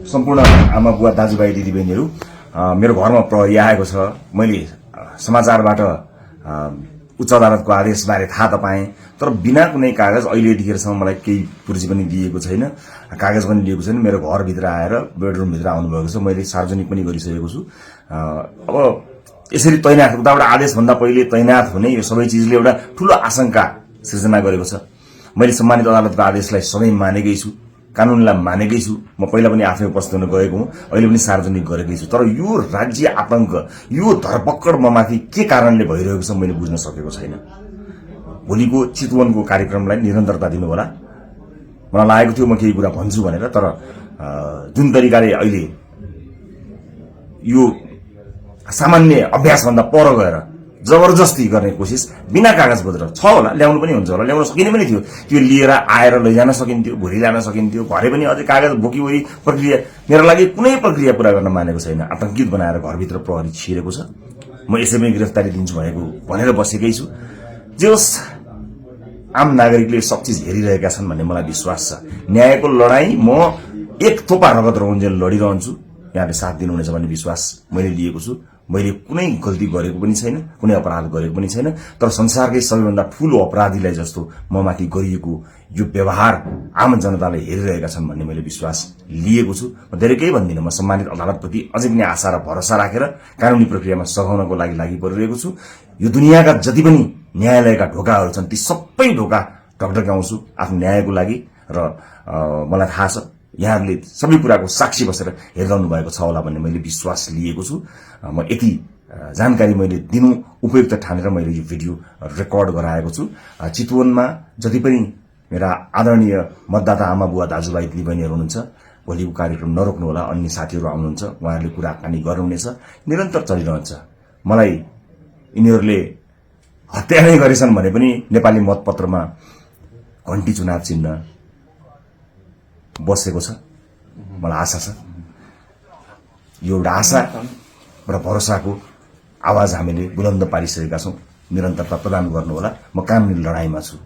सम्पूर्ण आमा बुवा दाजुभाइ दिदीबहिनीहरू मेरो घरमा प्रहरी आएको छ। मैले समाचारबाट उच्च अदालतको आदेशबारे थाहा त पाएँ, तर बिना कुनै कागज अहिले यतिखेरसम्म मलाई केही पुर्जी पनि दिएको छैन, कागज पनि लिएको छैन। मेरो घरभित्र आएर बेडरुमभित्र आउनुभएको छ, मैले सार्वजनिक पनि गरिसकेको छु। अब यसरी तैनाथ उताबाट आदेशभन्दा पहिले तैनाथ हुने यो सबै चिजले एउटा ठूलो आशंका सृजना गरेको छ। मैले सम्मानित अदालतको आदेशलाई सधैँ मानेकै छु, कानूनलाई मानेकै छु। म पहिला पनि आफै उपस्थित हुन गएको हुँ, अहिले पनि सार्वजनिक गरेकै छु। तर यो राज्य आतंक, यो धरपकड ममाथि के कारणले भइरहेको छ मैले बुझ्न सकेको छैन। भोलिको चितवनको कार्यक्रमलाई निरन्तरता दिनु होला। मलाई लागेको थियो म केही कुरा भन्छु भनेर, तर जुन तरिकाले अहिले यो सामान्य अभ्यासभन्दा पर गएर जबरजस्ती गर्ने कोसिस बिना कागजपत्र छ होला, ल्याउनु पनि हुन्छ होला, ल्याउन सकिने पनि थियो। त्यो लिएर आएर लैजान सकिन्थ्यो, भोलि ल्यान सकिन्थ्यो। घरे पनि अझै कागज बोकीवरी प्रक्रिया मेरो लागि कुनै प्रक्रिया पूरा गर्न मानेको छैन। आतंकित बनाएर घरभित्र प्रहरी छिरेको छ। म यसै पनि गिरफ्तारी दिन्छु भनेर बसेकै छु। जे होस्, आम नागरिकले सब चिज हेरिरहेका छन् भन्ने मलाई विश्वास छ। न्यायको लडाई म एक थोपा रगत रहुन्जेल लडिरहन्छु। यहाँले साथ दिनुहुनेछ भन्ने विश्वास मैले लिएको छु। मैले कुनै गल्ती गरेको पनि छैन, कुनै अपराध गरेको पनि छैन, तर संसारकै सबैभन्दा ठूलो अपराधीलाई जस्तो ममाथि गरिएको यो व्यवहार आम जनताले हेरिरहेका छन् भन्ने मैले विश्वास लिएको छु। म धेरै केही भन्दिनँ। म सम्मानित अदालतप्रति अझै पनि आशा र भरोसा राखेर कानूनी प्रक्रियामा सघाउनको लागि परिरहेको छु। यो दुनियाँका जति पनि न्यायालयका ढोकाहरू छन् ती सबै ढोका ढकढक्याउँछु आफ्नो न्यायको लागि। र मलाई थाहा छ यहाँहरूले सबै कुराको साक्षी बसेर हेरिरहनु भएको छ होला भन्ने मैले विश्वास लिएको छु। म यति जानकारी मैले दिनु उपयुक्त ठानेर मैले यो भिडियो रेकर्ड गराएको छु। चितवनमा जति पनि मेरा आदरणीय मतदाता आमा बुवा दाजुभाइ दिदीबहिनीहरू हुनुहुन्छ, भोलिको कार्यक्रम नरोक्नु होला। अन्य साथीहरू आउनुहुन्छ, उहाँहरूले कुराकानी गर्नुहुनेछ, निरन्तर चलिरहन्छ। मलाई यिनीहरूले हत्या नै गरेछन् भने पनि नेपाली मतपत्रमा घण्टी चुनाव चिन्ह बसेको छ। मलाई आशा छ यो एउटा आशा र भरोसाको आवाज हामीले बुलन्द पारिसकेका छौं। निरन्तरता प्रदान गर्नुहोला। म कानुनी लडाईँमा छु।